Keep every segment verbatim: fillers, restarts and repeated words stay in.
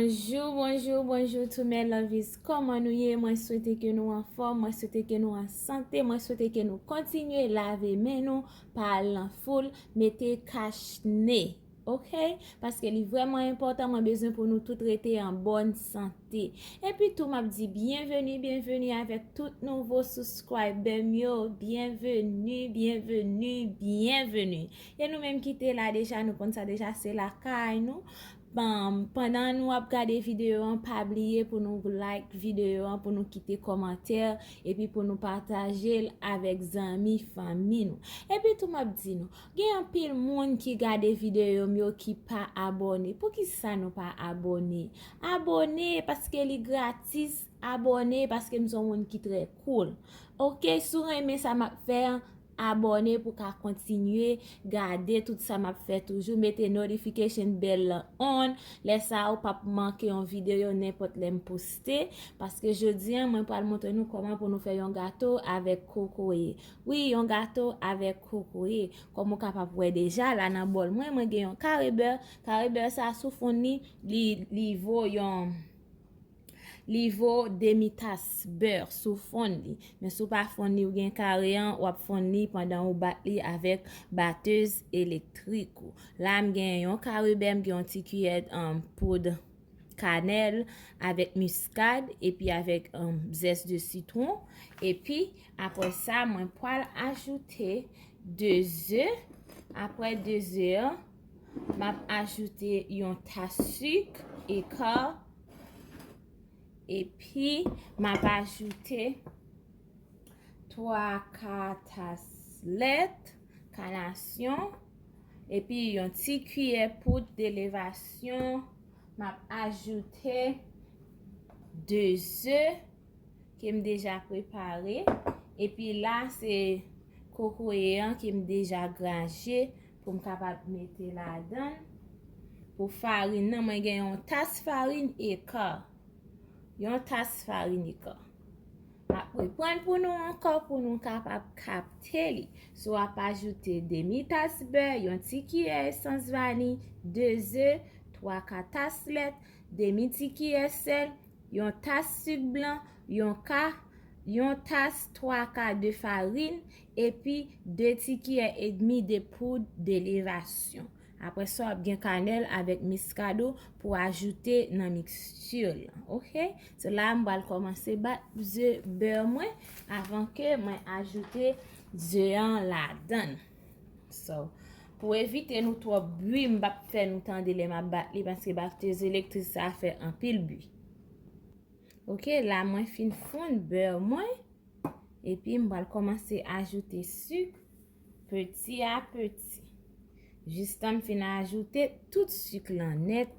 Bonjou, bonjou, bonjou tout mes lovies. Kòman nou ye? Mwen swete ke nou anfòm, mwen swete ke nou an sante, mwen swete ke nou kontinye lave men nou, pa al nan foul, mete kach ne. Ok? Paske li vrèman enpòtan, mwen bezwen pou nou tout rete an bòn sante. Epi tou, m ap di byenveni, byenveni avèk tout nouvo subscriber m yo. Byenveni, byenveni, byenveni. E nou menm ki te la deja, nou konn sa deja, se lakay nou. Bon, pandan nou ap gade videyo an, pa bliye pou nou like videyo an, pou nou kite kòmantè, epi pou nou pataje l avèk zanmi, fanmi nou. Epi tou, m ap di nou, gen anpil moun ki gade videyo m yo ki pa abòne. Poukisa nou pa abòne? Abòne paske li gratis, abòne paske m se yon moun ki trè cool. Ok, si w renmen sa m ap fè an, abòne pou w ka kontinye gade tout sa m ap fè toujou. Mete notification bell lan on. Lè sa a, ou p ap manke yon videyo nenpòt lè m poste. Paske jodi a, mwen pral montre nou kòman pou nou fè yon gato avèk kokoye. Wi, yon gato avèk kokoye. Kòm ou kapab wè deja, la nan bòl mwen, mwen gen yon kare bè. Kare bè sa a, si w fonn li, li, li vo yon, li vo demi tas bè si w fonn li. Men si w pa fonn li, ou gen kare an, w ap fonn li pandan ou bat li avèk batèz elektrik ou. La, m gen yon kare bè, m gen yon ti kiyè, um, poud kanèl avèk miskad epi avèk, um, zès de sitwon. Epi, apre sa, mwen pral ajoute de ze. Apre de ze an, m ap ajoute yon tas sik, eka. Epi, m ap ajoute twa ka tas lèt kanasyon. Epi, yon ti kiyè poud de levasyon. M ap ajoute de ze ke m deja prepare. Epi la, se kokoye an ke m deja graje pou m kapab mete ladan l. Pou farin nan, mwen gen yon tas farin eka. Yon tas farin eka. M ap reprann pou nou ankò pou nou kapab kapte li. So, w ap ajoute demi tas bè, yon ti kiyè esans vani, de ze, twa ka tas lèt, demi ti kiyè sèl, yon tas sik blan, yon ka, yon tas twa ka de farin, epi de ti kiyè edmi de poud de levasyon. Apre sa, w ap gen kanèl avèk miskado pou ajoute nan miksti lan. Ok? So la, m pral kòmanse bat ze bè mwen avan ke mwen ajoute ze an ladan l. So, pou evite nou twòp bri, m p ap fè nou tande lè m ap bat li, paske batèz elektrik sa fè anpil bri. Ok, la mwen fin fonn bè mwen, epi m pral kòmanse ajoute sik peti a peti. Jistan m fin ajoute tout sik lan nèt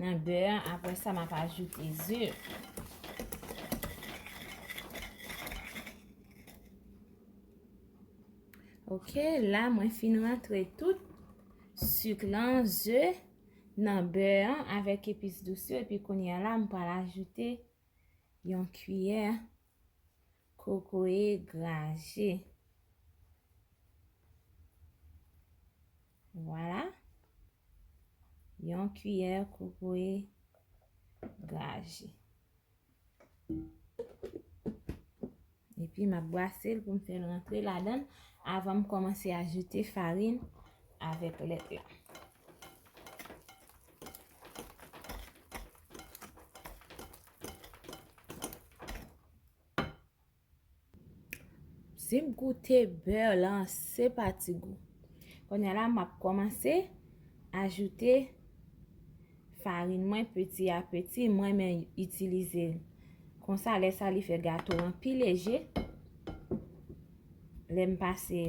nan bè an, apre sa m ap ajoute ze. Ok, la mwen fin rantre tout sik lan, ze, nan bè an avèk epis dous yo, epi kounye a la, m pral ajoute yon kiyè kokoye graje. Vwala. Yon kiyè kokoye graje. Epi m ap brase l pou m fè l rantre ladan l avan m kòmanse ajoute farin avèk lèt la. Si m goute bè lan, se pa ti gou. Kounye a la, m ap kòmanse ajoute farin mwen peti a peti. Mwen renmen itilize l konsa, lè sa li fè gato an pi leje. Lè m pase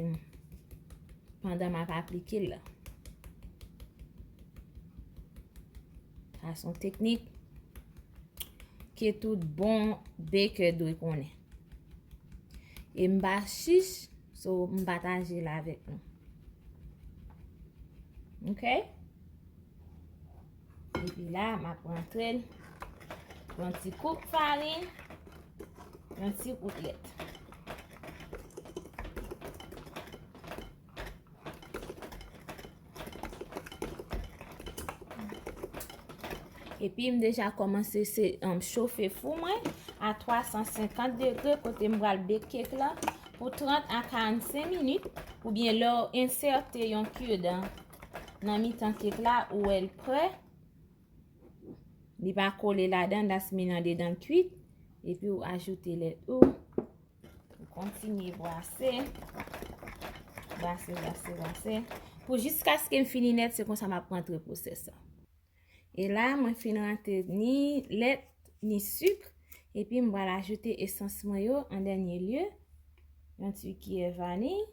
pandan m ap aplike l la. Sa se yon teknik ke tout bon baker dwe konnen. E m pa chich, so m pataje l avèk nou. Ok? Epi la, m ap rantre l yon ti kout farin, yon ti kout lèt. Epi m deja kòmanse se, um, chofe fou mwen a twa san senkant degre kote m pral bake cake la pou trant a karannsenk minit, oubyen lè w ensète yon cube nan mitan cake la, ou wè l prè. Li pa kole ladan, dasmin andedan kwit. Epi w ajoute lèt ou. Ou kontinye brase. Brase, brase, brase. Pou jiskaske m fini nèt, se konsa m ap rantre pwosès la. E la, mwen fin rantre ni lèt, ni sik. Epi m pral ajoute esans mwen yo an dènye lye. Yon ti kiyè vaniy.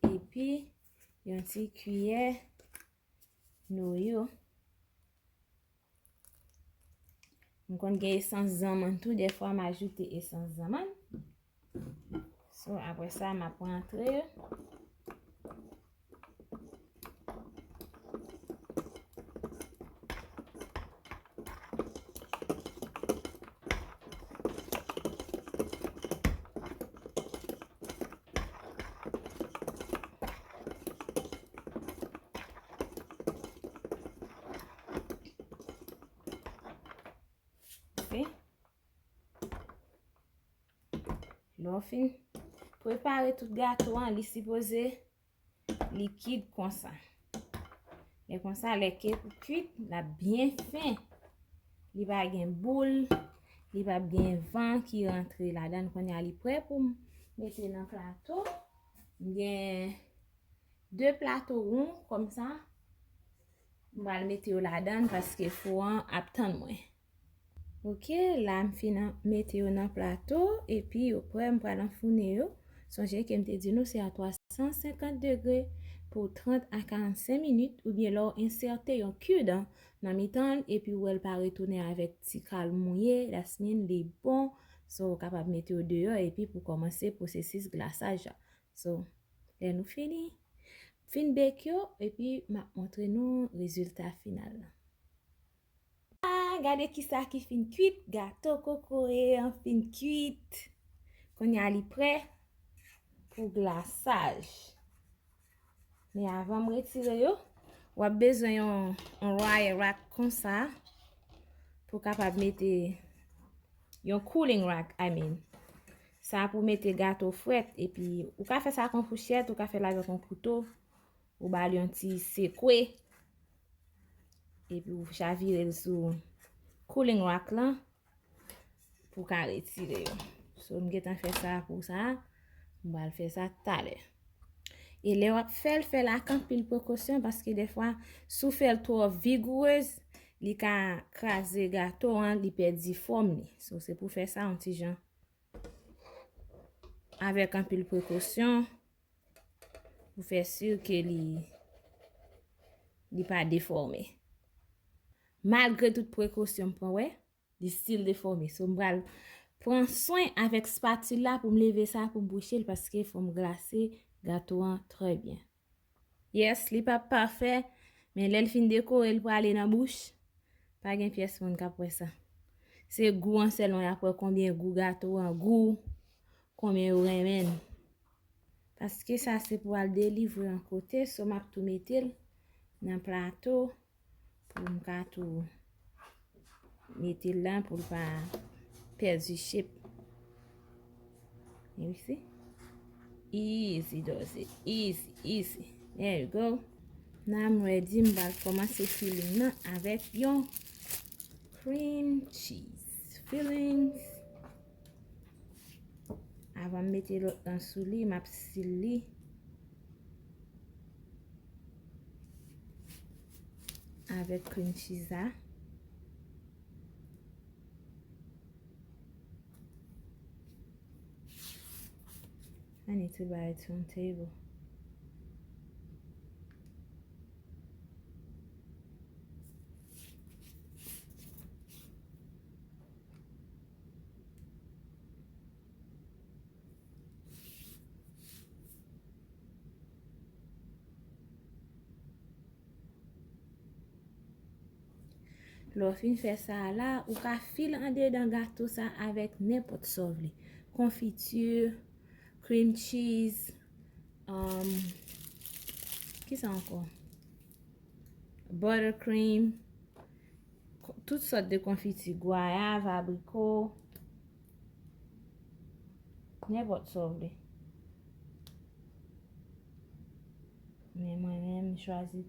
Epi yon ti kiyè noyo. M konn gen esans zanmann tou, dèfwa m ajoute esans zanmann. So, apre sa, m ap rantre yo. Lè w fin prepare tout gato an, li sipoze likid konsa. Lè konsa, lè ke pou kwit, l ap byen fen. Li pa gen boul, li p ap gen van ki rantre ladan l. Kounye a, li prè pou m mete nan plato. M gen de plato won konsa. M pral mete yo ladan paske fou an ap tann mwen. Ok, la m fin mete yo nan plato, epi yo prè, m pral anfounen yo. Sonje ke m te di nou se a twa san senkant degre pou trant a karannsenk minit, oubyen lè w ensète yon cube nan mitan l, epi w wè l pa retounen avèk ti kal mouye, dasmin, li bon. So, ou kapab mete yo deyò, epi pou kòmanse pwosesis glasaj la. So, lè nou fini, fin bake yo, epi m ap montre nou rezilta final la. Ah, gade kisa ki fin kwit, gato kokoye an fin kwit. Kounye a li prè pou glasaj. Men avan m retire yo, w ap bezwen yon, yon wire rack konsa pou kapab mete yon cooling rack, I mean. Sa pou mete gato frèt, epi ou ka fè sa ak yon fouchèt, ou ka fè l avèk yon kouto, ou ba l yon ti sekwe, epi ou chavire l sou cooling rack lan pou w ka retire yo. So, m gentan fè sa pou sa, m pral fè sa talè. E lè w ap fè l, fè l ak anpil prekosyon, paske dèfwa, si w fè l twò vigourez, li ka kraze gato an, li pèdi fòm li. So, se pou fè sa yon ti jan avèk anpil prekosyon pou fè si ke li, li pa defòme. Malgre tout prekosyon m pran, wè, li still defòme. So, m pral pran swen avèk spatil la pou m leve sa, pou m bouche l, paske fò m glase gato an trè byen. Yes, li pa pafè, men lè l fin dekore, l prale nan bouch. Pa gen pyès moun k ap wè sa. Se gou an sèlman y ap wè, konbyen gou gato an gou, konbyen yo renmen l. Paske sa se pou al delivre yon kote, so m ap tou mete l nan plato pou m ka tou mete l la pou l pa pèdi shape. You see? Easy does it. Easy, easy. There you go. Now I'm ready. M pral kòmanse filling nan avèk yon cream cheese. Fillings. Avan m mete lòt lan sou li, m ap seal li avèk cream cheese la. I need to buy a turntable. Lè w fin fè sa a la, ou ka fil andedan gato sa avèk nenpòt sa w vle. Konfiti, cream cheese, um, kisa ankò? buttercream, tout sòt de konfiti, gwayav, abriko, nenpòt sa w vle. Men mwen menm, m chwazi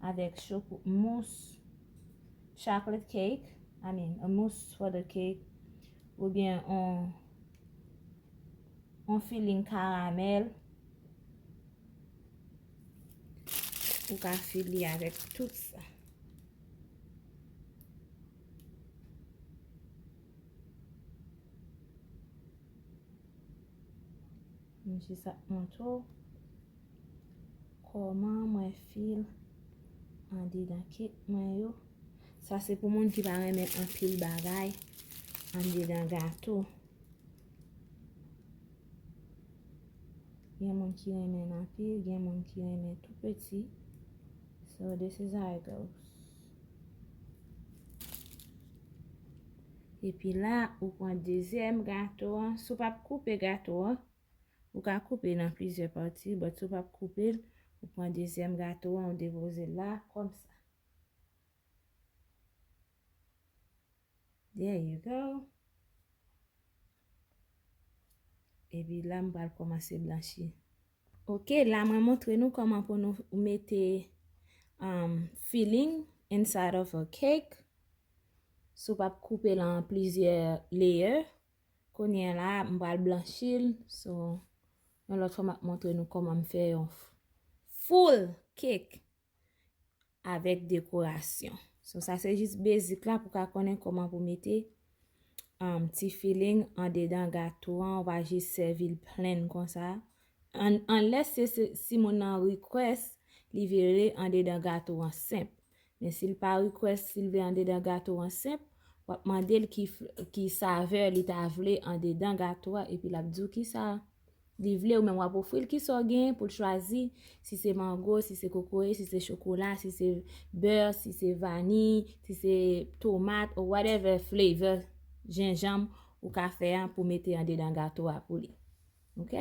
avèk choko-, mous, chocolate cake, I mean, a mousse for the cake, oubyen on, on filling karamèl. Ou ka fili avèk tout sa. M jis ap montre w kòman mwen fil andedan kek mwen yo. Sa se pou moun ki pa renmen anpil bagay andedan gato. Gen moun ki renmen l anpil, gen moun ki renmen tou piti. So, this is how it goes. Epi la, ou pran dezyèm gato an. Si w p ap koupe gato an, ou ka koupe l an plizyè pati, but si w p ap koupe l, ou pran dezyèm gato an, ou depoze l la, kòmsa. There you go. Epi la, m pral kòmanse blanchi. Ok, la mwen montre nou kòman pou nou mete, um, filling inside of a cake. Si w p ap koupe l an plizyè layer. Kounye a la, m pral blanchi l. So, yon lòt fwa, m ap montre nou kòman m fè yon f-, full cake avèk dekorasyon. So, sa se jis basic la pou w ka konnen kòman pou mete, um, ti filling andedan gato an. Ou pa jis sèvi l plain konsa. Un-, unless se, se, si moun nan request, li vle andedan gato an senp. Men si l pa request, si l vle andedan gato an senp, w ap mande l ki f-, ki savè li ta vle andedan gato a, epi l ap di w ki sa li vle, ou menm w ap ofri l ki sa w genyen pou l chwazi, si se mango, si se kokoye, si se chokola, si se bè, si se vaniy, si se tomat, or whatever flavor, jenjanm, ou ka fè an pou mete andedan gato a pou li. Ok?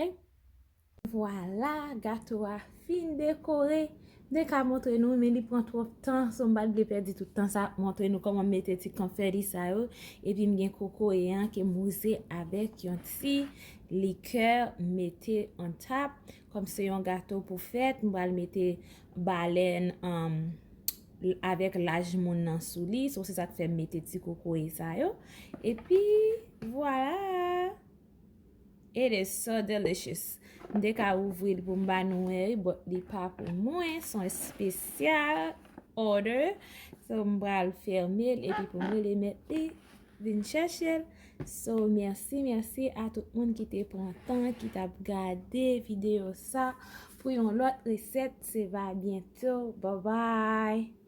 Vwala, gato a fin dekore. M te ka montre nou, men li pran twòp tan, so m pa t vle pèdi tout tan sa ap montre nou kòman m mete ti konfèti sa yo. Epi m gen kokoye an ke m wouze avèk yon ti likè m mete on top. Kòm se yon gato pou fèt, m pral mete balèn, um, avèk laj moun nan sou li. So, se sa k fè m mete ti kokoye sa yo. Epi, vwala! It is so delicious. M te ka ouvri l pou m ba nou wè, but li pa pou mwen, se yon espesyal order. So, m pral fèmen l, epi pou mwen remèt li, vin chèche l. So, mèsi, mèsi a tout moun ki te pran tan, ki t ap gade videyo sa. Pou yon lòt resèt, se va byento. Bye bye!